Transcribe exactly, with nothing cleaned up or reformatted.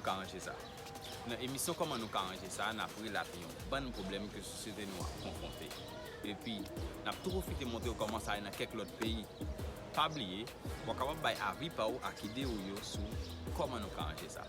ka ranje sa. Nan emisyon Kòman nou ka ranje sa, n ap relate yon bann pwoblèm ke sosyete nou ap konfwonte. Epi, n ap tou pwofite montre w kòman sa ye nan kèk lòt peyi. Pa bliye, w ap kapab bay avi pa w ak ide w yo sou kòman nou ka ranje sa.